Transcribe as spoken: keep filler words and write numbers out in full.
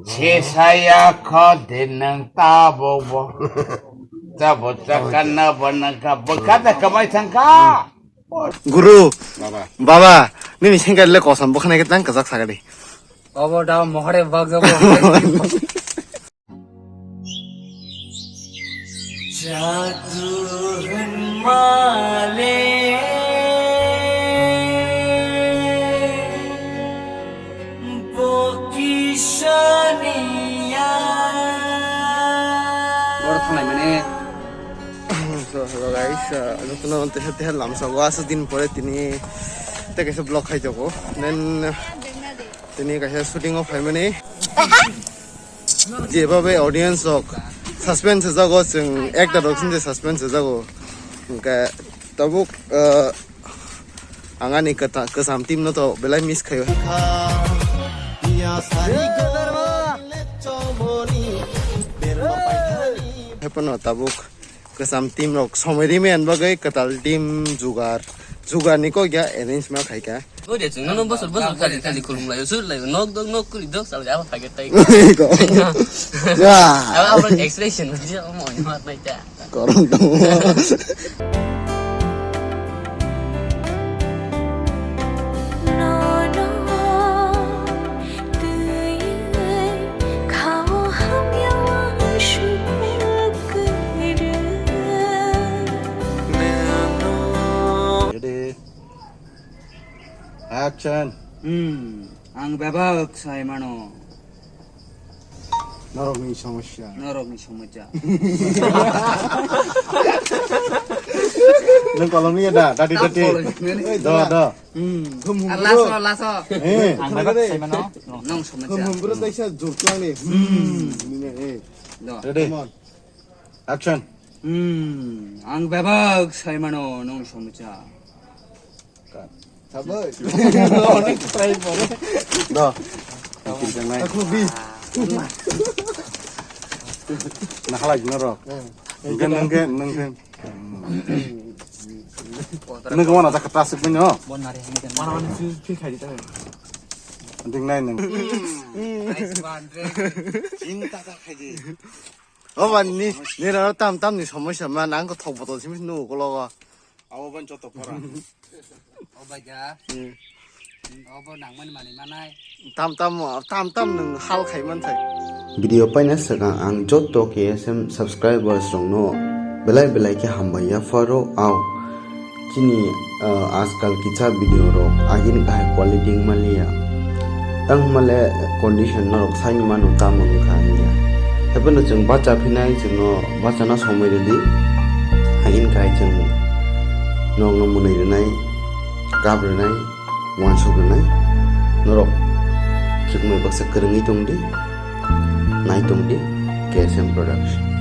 Sisaya kho dinang tabo bo. Tabo chakana banaka bukata kamai thangka. Guru, Baba. Baba, nini sengkar le kosam bukhanai ke tang kajak sagadi. Obo da mohare bag jabo. Jadu hwn male bokisaniya. Boro thanglai mane. So, hello guys, uh, jotono teha teha lamsa o aswk din pore tini tei kaisa vlog khai jago. Then, uh, tini kaisa shooting o phaimani. Jebabe audience rok suspense jago, chwng ekta rok sinde suspense jago. Hwnkhe tabuk, uh, ang ani kwta-, kwcham team no to belai miss khaio. Haiphano tabuk kwcham team rok somoi rimani bagwi kwtal team jugar, jugar ni kok ya arrange ma khaika. Bo de chwng no bosor bosor khali khali khulum laio, sur laio, nok dok nok kuri dok sal jabo phage tai. Ko. Ya. Abo abo expression je omo omo nai ta. Korom to. Ready? Action. Hmm, ang bebak sai mano. Norokni somosya. Norokni somosya. Nwng kolomni da, dati, dati. Kolomni. Do, do. Hmm. Hum, hum, ah, bro. Laso, laso. Eh. Ang bebak sai mano. Nong somosya. Hum, hum, bro, taisa jur klangni. Hmm. Nini, eh. Do. Ready? Come on. Action. Hmm, ang bebak sai mano, nong somosya. Sabai. Onek try pore. Do. Bikin jang nai. Aku bi. Nah, lagi norok. Nengke, nengke, nengke. Nengke mana tak ketasik punya? Bon mari hini kan. Mana mana feel feel khai di ta. Ding nai neng. Nice one, Dre. Cinta tak khai di. O man ni, ni rano tam tam ni somosya man, ang ko thok botol simi nugo ko logo. Abo ban joto pora. O baja. Hmm. Obo nangmani manwi manai. Tam tam, tam tam nwng hal khai man thai. Video paina swkang ang joto K S M subscribers rokno belai belai khe hambai yapharo au. Chini, ah, ajkal kisa video rok agini kahai quality wngmaliya. Tang hwnmale condition norok saini mano tamo wngkha wngya. Haiphano chwng bacha phinai, chwngno bachana somoi rwdi. Agini kahai chwng nokno mwnwi rwnai, kap rwnai, uansuk rwnai. Norok khikmai baksa kwrwngwi tongdi, nai tongdi K S M Production.